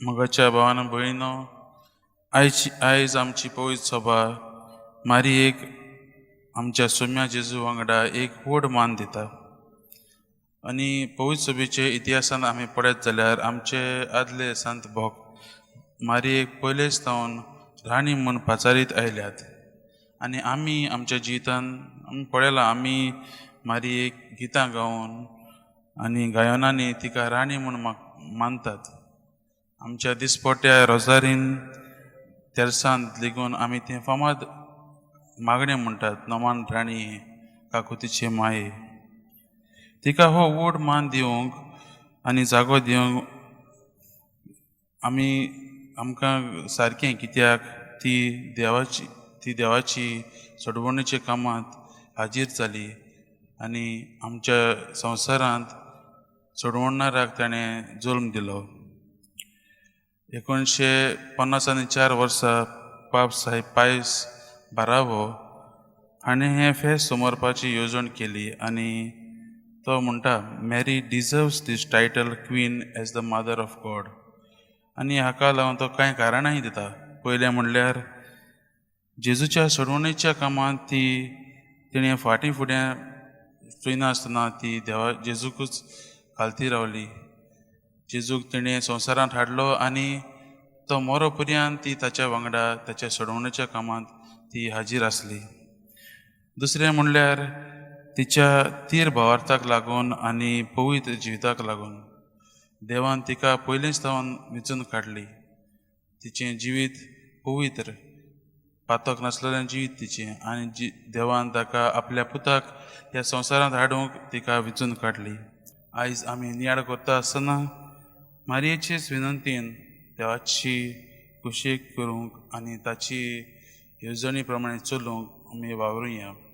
मोगाच्या भावान भयणीनो, आयज आमची पवित्र सभा मारियेक आमच्या सोम्या जेजू वांगडा एक व्हड मान दिता. आनी पवित्र सभेचे इतिहासान आमी पळयत जाल्यार आमचे आदले संत भक्त मारियेक पयलेच सावन राणी म्हूण पाचारीत आयल्यात. आनी आमी आमच्या जिवितान आमी पळयलां, आमी मारियेक गितां गावन आनी गायनांनी तिका राणी म्हूण मानतात. आमच्या दिसपट्ट्या रोजारीन तेर्सांत लेगून आमी तें फामाद मागणें म्हणटात, नमान राणी काकुतीचे माये. तिका हो व्हड मान दिवंक आनी जागो दिवंक आमी आमकां सारकें, कित्याक ती देवाची सोडवणेच्या कामांत हाजीर जाली आनी आमच्या संवसारांत सोडवणाराक ताणें जल्म दिलो. 1954 वर्सा पाप साहेब पायस बारावो हाणें हें फेस्त समरपाची येवजण केली आनी तो म्हणटा, "Mary deserves this title, Queen, as the Mother of God." आनी हाका लागून तो कांय कारणांय दिता. पयलें म्हणल्यार जेजूच्या सोडवणेच्या कामांत तिणें फाटीं फुडें चोयनासतना ती देवा जेजूकूच खालती रावली. जेजूक तिणें संवसारांत हाडलो आनी तो मरो पर्यंत ती ताच्या वांगडा ताच्या सोडवणेच्या कामांत ती हाजीर आसली. दुसरें म्हणल्यार तिच्या तीर भावार्थाक लागून आनी पवित्र जिविताक लागून देवान तिका पयलींच सावन विंचून काडली. तिचें जिवीत पवित्र, पातक नासलेलें जिवीत तिचें आनी देवान ताका आपल्या पुताक ह्या संवसारांत हाडूंक तिका विंचून काडली. आयज आमी नियाळ करता आसतना मारयेचेच विनंतीन देवाची खोशी करूंक आनी ताची येवजणी प्रमाणे चलूंक आमी वावरुया.